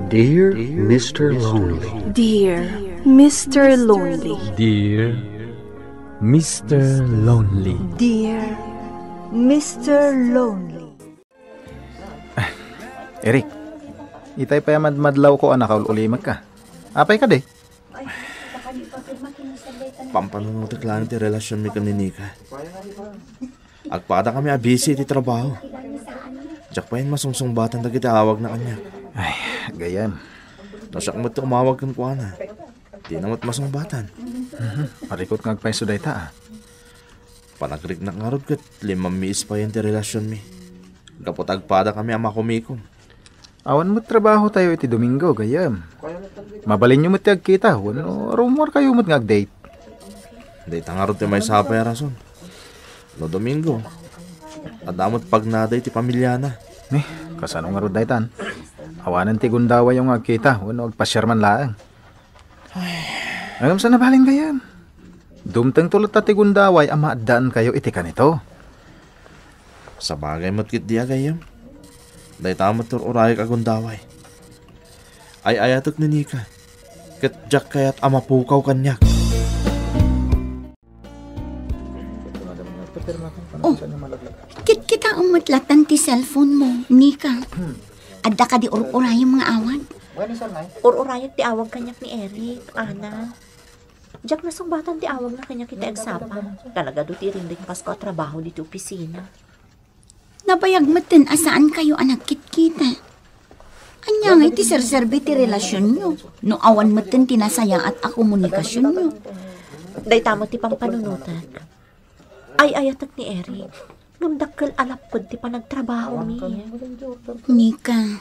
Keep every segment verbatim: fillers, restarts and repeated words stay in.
Dear Mister Lonely. Dear Mister Lonely. Dear Mister Lonely. Dear Mister Lonely. Eric, itay pay a madmadlawko a nakaul-ulimekka. Apay kadi? Pampanunotek laeng ti relasionmi ken ni Nika. Agpada kami a busy iti trabaho. Diak pay masungsungbatan dagiti awagna kaniak. Ay, gayyem. No siak met ti umawag kenkuana, dina met masungbatan. Mhm. Marikut nga agpayso dayta, a. Panagriknak ngarud ket limmammiis payen ti relasionmi. Gapu ta agpada kami a makumikom. Awan met trabahotayo iti Domingo, gayyem. Mabalinyo met ti agkita, wenno rummuarkayo met nga agdate. Dayta ngarud ti maysa a pay a rason. No Domingo, adda met pagnada iti pamiliana. Ni, kasano ngarud daytan? Awanen ti gundawayyo nga agkita, wenno agpasiar man laeng. Ngem saan a balin, gayyem? Dumtengto latta ti gundaway a maaddaankayo iti kanito. Sabagay met ketdi a gayyem. Dayta met ur-urayek a gundaway. Ay-ayatek ni Nika, ket diak kayat a mapukaw kaniak. Oh, kitkitaem met latta ti cellphone mo, Nika. Adda kadi ur-urayem nga awag? Ur-urayek ti awag kaniak ni Eric, Ana. Diak nasungbatan ti awagna kaniak iti agsapa. Talaga adu ti irinrikpasko a trabaho ditoy opisina. Nabayag metten a saankayo a nagkitkita. Ania ngay ti serserbi ti relasionyo no awan metten ti nasayaat a komunikasionyo? Dayta met ti pampanunotek. Ay-ayatek ni Eric. Ngem dakkel a lapped ti panagtrabahomi. Nika.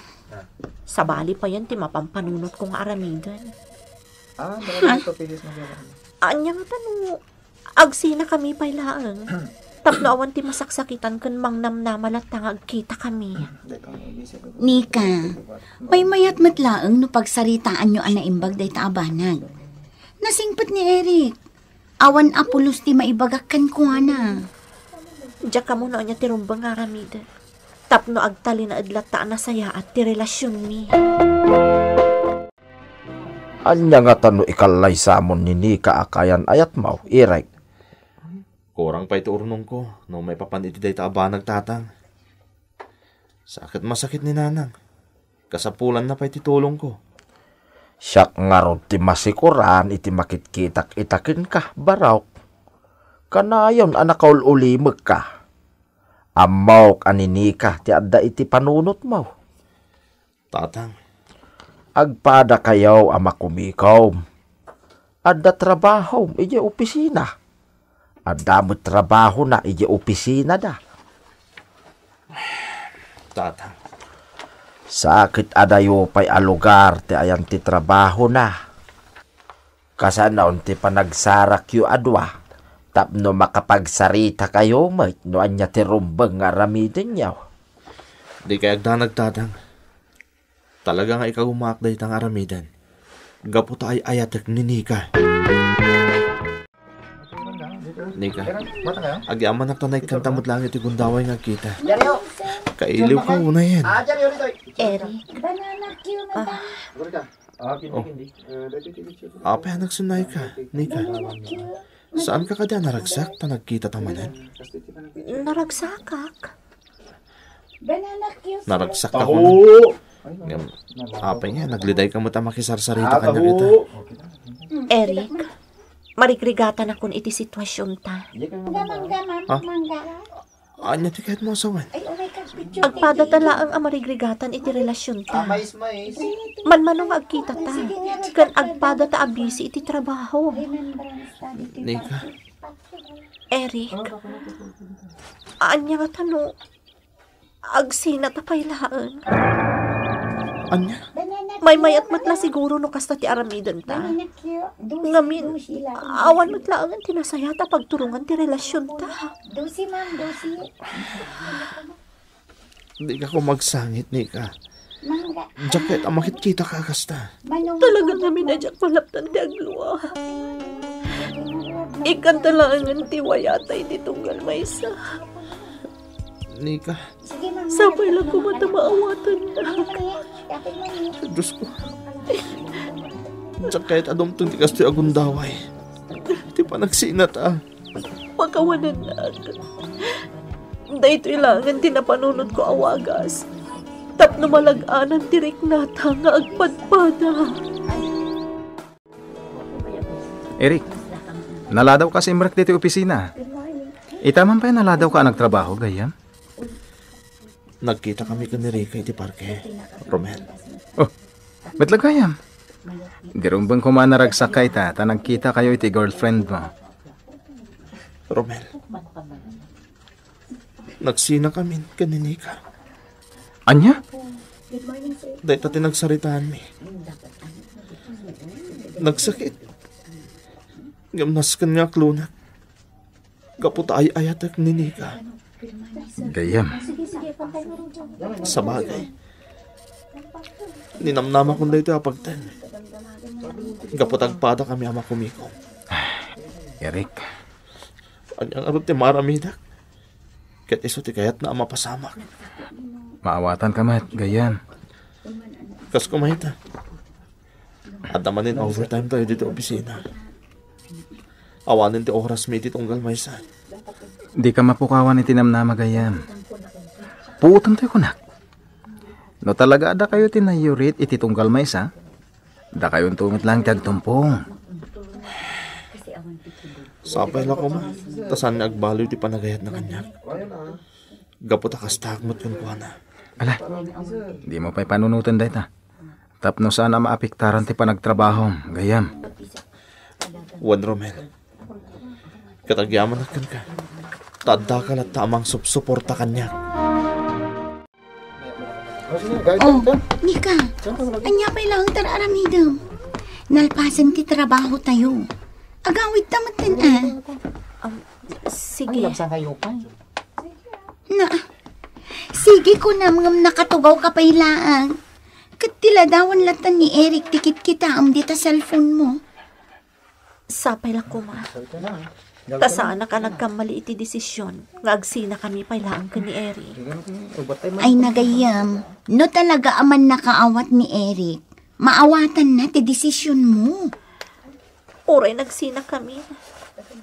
Sabali payen ti mapanpanunotko nga aramiden. Ah, marami ito, pihis na gawin. Ania ngata no agsinakami pay laeng? Tapno awan ti masaksakitan ken mangnamnama latta nga agkitakami. Nika, maymayat met laeng no pagsaritaanyo a naimbag dayta a banag. Nasingpet ni Eric. Awan a pulos ti maibagak kenkuana. Diak ammo no ania ti rumbeng nga aramiden. Tapno agtalinaed latta a nasayaat ti relasionmi. Ania ngata no ikallaysamon ni Nika a kayan-ayatmo, Eric? Kurang pay ti urnongko no maipapan iti dayta a banag, Tatang. Sa ket masakit ni Nanang. Kasapulanna pay ti tulongko. Siak ngarud ti masikoran iti makitkitak ita kenka, Barok. Kanayon a nakaul-ulimekka. Ammok a ni Nika ti adda iti panunotmo. Tatang. Agpadakayo a makumikom. Adda trabahom idiay opisina. Adda met trabahona idiay opisinada. Tatang. Sa ket adayo pay a lugar ti ayan ti trabahona. Kasanon ti panagsarakyo a dua, tapno makapagsaritakayo met no ania ti rumbeng nga aramidenyo. Dikay agdanag, Tatang. Talaga nga ikagumaak dayta nga aramiden. Gapu ta ay-ayatek ni Nika. Nika, agyamanak ta naikkanta met laeng iti gundaway nga agkita. Kailiwka unayen. Eric. Ah. Oh. Apay a nagsunnayka, Nika? Saanka kadi a naragsak ta nagkitata manen? Naragsakak. Naragsak ka ko. Ngem, apay nga, nagliday ka met a makisarsarita kaniak ita. Eric, marigrigatanakon iti situasionta. Ha? Ania ti kayatmo a sawen? Agpadata laeng a marigrigatan iti relasionta. Manmano nga agkitata, ken agpadata a busy iti trabaho. Nika. Eric, ania ngata no agsinata pay laeng? Ania? Maymayat met la siguro no kasta ti aramidenta. Ngamin, awan met laengen ti nasayaat a pagturongan ti relasionta. Dika koma agsangit, Nika. Diak ket a makitkitaka a kasta. Talaga ngamin a diak malaptan ti aglua. Ikkanta laengen ti wayata iti tunggal maysa. Nika. Sapay la koma ta maawatannak. Diosko, diak kayat a dumteng ti kastoy a gundaway. Ti panagsinata. Pakawanennak. Daytoy laengen ti napanunotko a wagas tapno malag-anan ti riknata nga agpadpada. Eric, naladawka a simrek ditoy opisina. Ita man pay naladawka a nagtrabaho, gayyem? Nagkitakami ken ni Rica iti parke, Romel. Oh, met la gayyem? Di rumbeng koma a naragsak ita ta nagkitakayo iti girlfriend mo. Romel, nagsinakamin ken ni Rica. Ania? Dayta ti nagsaritaanmi. Nagsakit. Ngem nasken nga aklonak. Gapu ta ay-ayatek ni Rica. Gayyem. Sabagay, ninamnamakon daytoy a pagteng. Gapu ta agpadakami a makumikom. Eric. Ania ngarud ti maaramidak? Ket isu ti kayatna a mapasamak. Maawatanka met, gayyem. Kas kumayta. Adda manen overtime tayo dito opisina. Awanen ti oras mi iti tunggal maysa. Dika mapukawan iti namnama, gayyem. Puotem tayo kunak. No talaga adda kayo ti nayurit iti tunggal maysa, dakayo unto met laeng ti agtumpong. Sapay la koma, ta saan nga agbaliw ti panagayatna kaniak. Gapu ta kastaak met kenkuana. Ala, di mo pay panunoten dayta. Tapno saan a maapektaran ti panagtrabahom, gayyem. Wen, Romel. Ket agyamanak kenka. Ta addaka latta a mangsupsuporta kaniak. Oh, Nika, ania pay laeng ti ar-aramidem? Nalpasen ti trabaho tayo. Agawidta metten, ah. Um, sige. Na, sige kunam ngem nakatugawka pay laeng. Ket ti ladawan latta ni Eric ti kitkitaem dita cellphone mo. Sapay la koma. Ta saanak a nagkammali iti desisyon nga agsinakami pay laeng ken ni Eric. Ay, nagayyem, no talaga a mannakaawat ni Eric, maawatanna ti desisyon mo. Uray nagsinakami,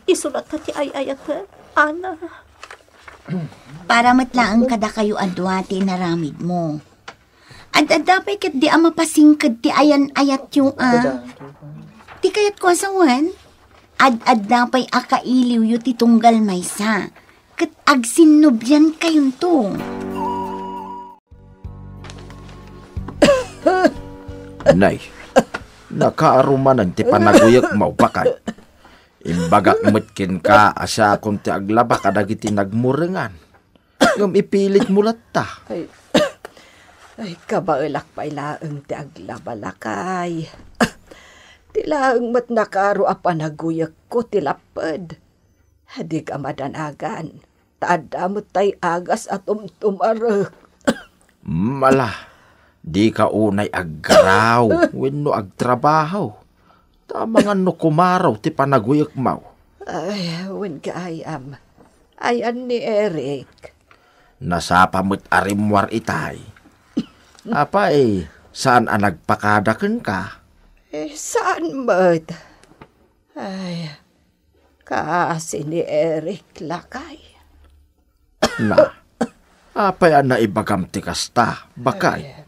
isu latta ti ay-ayatek, Ana. Para met laeng kadakayo a dua ti inaramid mo. Ad-adda pay ketdi a mapasingked ti ayan-ayatyo a. Ti kayatko a sawen, ad-adda pay a kailiwyo ti tunggal maysa, ket agsinnobiankayonto. Nay, nakaaro manen ti panaguyekmo, bakay. Imbagak met kenka a siakon ti aglaba kadagiti nagmurengan. Ngem ipilitmo latta. Ay, ay, kabaelak pay laeng ti aglaba, lakay. Ti laeng met nakaaro a panaguyekko ti lapped. Dika madanagan, ta adda met tay agas a tumtumarek. Mala, dika unay aggaraw wenno agtrabaho. Ta amangan no kumaro ti panaguyekmo. Ay, wen gayyem. Ayan ni Eric. Nasapa met a rimmuar itay. Apay, saan a nagpakada kenka? Eh, saan met? Ay, kaasi ni Eric, lakay. Na, apay a naibagam ti kasta, bakay? Ay,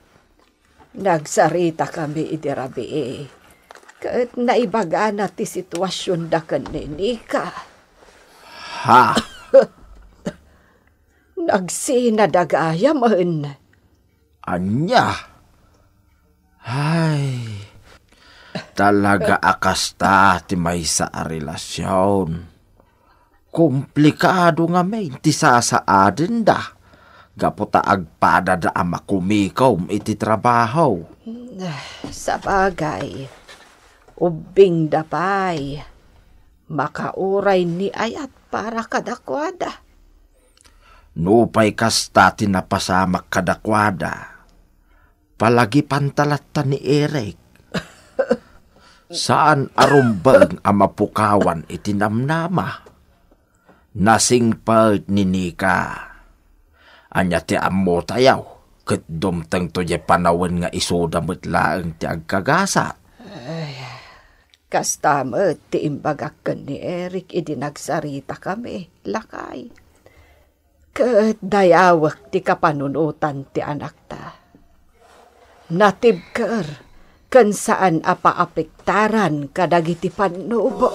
nagsaritakami idi rabii, ket naibagana ti situasionda ken ni Nika. Ha? Nagsinada gayamen. Ania? Ay, talaga a kasta ti maysa a relasion. Komplikado ngamin ti sasaadenda gapu ta agpadada a makumikom iti trabaho. Sabagay, ubbingda pay. Makauray ni ayat para kadakuada. Nupay kasta ti napasamak kadakuada, palagipanta latta ni Eric. Saan a rumbeng a mapukawan iti namnama. Nasingpet ni Nika. Ania ti ammotayo? Ket dumtengto diay panawen nga isuda met laeng ti agkagasa. Ay, kasta met ti imbagak ken ni Eric idi nagsaritakami, lakay. Ket dayawek ti kapanunotan ti anakta. Natibker ken saan a paapektaran kadagiti pannubo.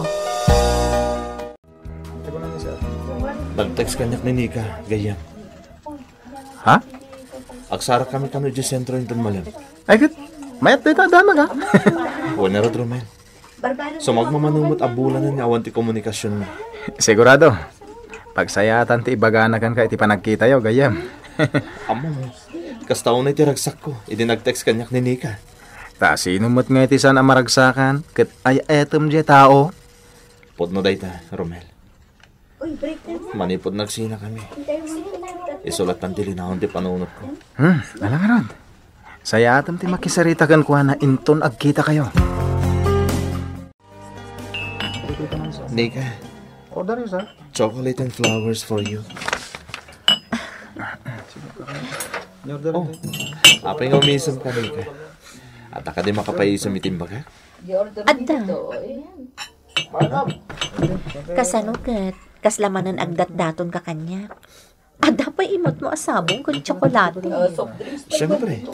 Nag-text kaniak ni Nika, gayyem. Ha? Agsarakkami kano idiay sentro inton malem. Ay, ket, mayat dayta a damag, ha? Wen ngarud, Romel. Sumagmamano met a bulanen nga awan ti komunikasionmi. Sigurado. Pagsayaatan ti ibagana kenka iti panagkitayo, gayyem. Ammom, kasta unay ti ragsakko idi nag-text kaniak ni Nika. Ta sino met ngay ti saan a maragsakan ket ay-ayatem diay tao? Pudno dayta, Romel. Manipud nagsinakami, isulattan ti linaon ti panunotko. Hmm, ala ngarud. Sayatem ti makisarita kenkuana inton agkitakayo. Nika, order, sir. Chocolate and flowers for you. Order. Oh, apay nga umisem ka, Nika? Adda kadi makapaisem iti imbagak? Adda. Kasano ket, kasla manen agdatdatonka kaniak? Adda pay imutmo a sabong ken tsokolate. Siyempre.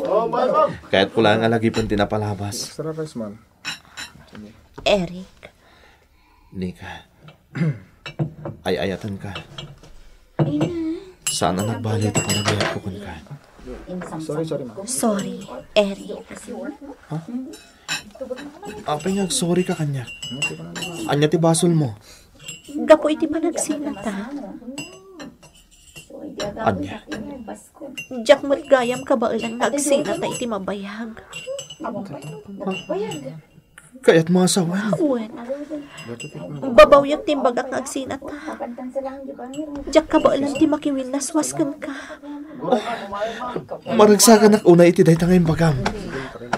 Kayatko laeng a lagipen ti napalabas. Extra rice, ma'am. Eric. Nika, ay-ayatenka. Saan a nagbaliw ti panagayatko kenka. Sorry, sorry, ma'am. Sorry, Eric. Apay nga agsorry ka kaniak? Ania ti basolmo? Gapu iti panagsinata. Ania? Diak met gayam kabaelan nga agsinata iti mabayag. Kayatmo a sawen? Wen. Babawiak ti imbagak nga agsinata. Diak kabaelan ti makiwinnaswas kenka. Maragsakanak unay iti dayta nga imbagam.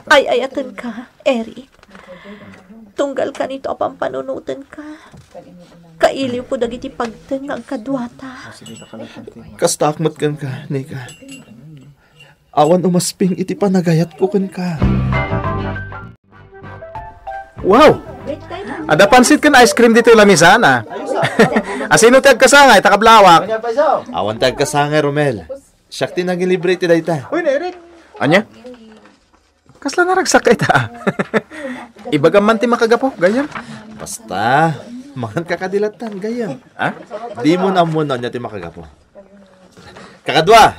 Ay-ayatenka, Eric. Tunggal kanito a pampanunotenka, kailiwko dagiti pagteng nga agkaduata. Kastaak met kenka, Nika. Awan umasping iti panagayatko kenka. Wow! Adda pansit ken ice cream ditoy lamisan, ah. Asino ti agkasangay, ta kablawak? Awan ti agkasangay, Romel. Siak ti nangilibre iti dayta. Uy, ni Eric. Ania? Kasla naragsak ita, ah. Ibagam man ti makagapu, gayyem. Basta, mangan ka kadi lattan, gayyem. Ha? Dimo ammo no ania ti makagapu. Kakadua,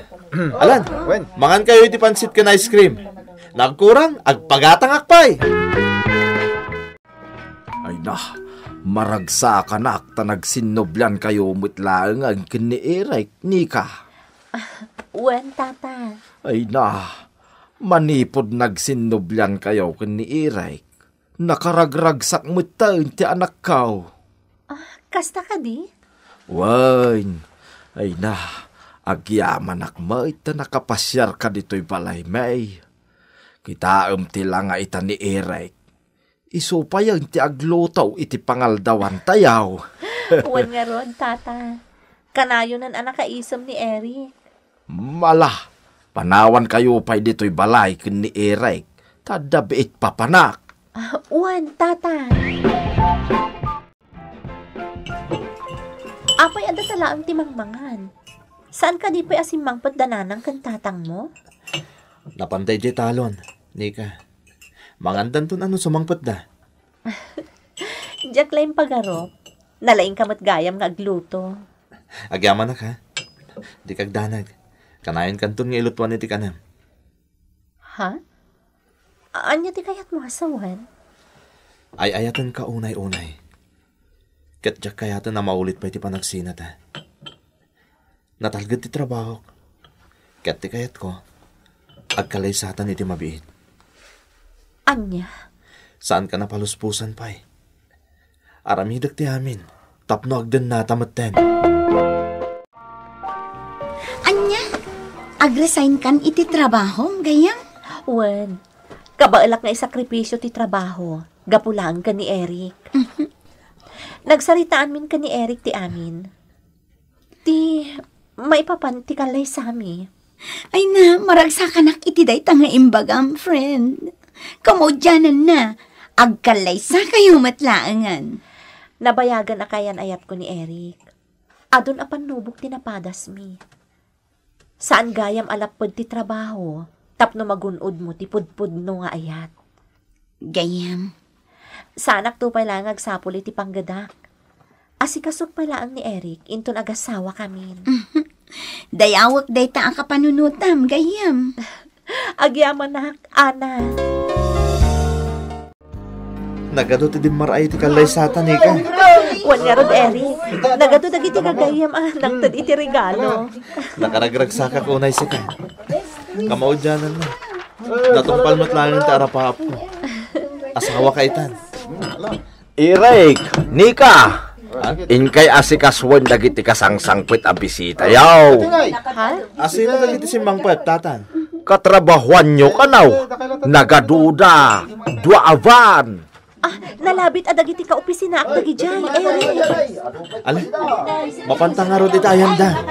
Alan, Wen. Mangan kayo iti pansit ken ice cream. Nagkurang, agpagatangak pay. Ay na, maragsakanak ta nagsinnubliankayo met laeng ken ni Eric, Nika. Wen, Tata. Ay na, manipud nagsinnubliankayo ken ni Eric, nakaragragsak metten ti anakko. Ah, kasta kadi? Wen, ay na, agyamanak met ta nakapasiarka ditoy balaymi. Kitaem ti langa ita ni Eric. Isu payen ti agluto iti pangaldawantayo. Wen ngarud, Tata. Kanayonen a nakaisem ni Eric. Mala, panawankayo pay ditoy balay ken ni Eric, ta adda biit papanak. Ah, wen, Tata. Apay, adda ta laeng ti mangmangan. Saan kadi pay a simmangpet da nanang ken tatangmo? Napanda idiay talon, Nika. Mangandanton a no sumangpetda. Diak laeng pagarup. Nalaingka met gayam nga agluto. Agyamanak, ha? Dika agdanag. Kanayonkanton nga ilutoan iti kanem. Ha? Ania ti kayatmo a sawen? Ay-ayatenka unay-unay. Ket diak kayaten a maulit pay ti panagsinata. Natalged ti trabahok. Ket ti kayatko, agkalaysatan iti mabiit. Ania? Saanka a paluspusan pay. Aramidek ti amin, tapno agdennata metten. Ania? Agresignkan iti trabahom, gayyem? Wen, kabaelak nga isakripisio ti trabaho, gapu laeng ken ni Eric. Mhm. Nagsaritaanmin ken ni Eric ti amin. Ti maipapan ti kalaysami. Ay na, maragsakanak iti dayta nga imbagam, friend. Kamaudiananna, agkallaysakayo met laengen. Nabayagan a kayan-ayatko ni Eric. Adun a pannubok ti napadasmi. Saan gayam a lapped ti trabaho tapno magun-odmo ti pudpudno nga ayat. Gayyem. Saanakto pay laeng nga agsapul iti panggedak. Asikasok pay laeng ni Eric inton agasawa kamin. Dayawek dayta a kapanunotam, gayyem. Agyamanak, Ana. Nagadu ti dimmaray ti kallaysata, Nika. Wen ngarud, Eric. Nagadu dagiti gagayyem a nangted iti regalo. Nakaragragsakak unay sika. Kamaudiananna. Natungpal met laeng ti arapaapko. Asawaka itan. Eric, Nika, inkay asikasuen dagiti kasangsangpet a bisitayo. Ha? Asino dagiti simmangpet, Tatan? Katrabahoanyo kano? Nagaduda, dua a van. Ah, nalabit a dagiti kaopisinaak dagidiay, Eric. Ala, mapanta ngarud ita ayanda.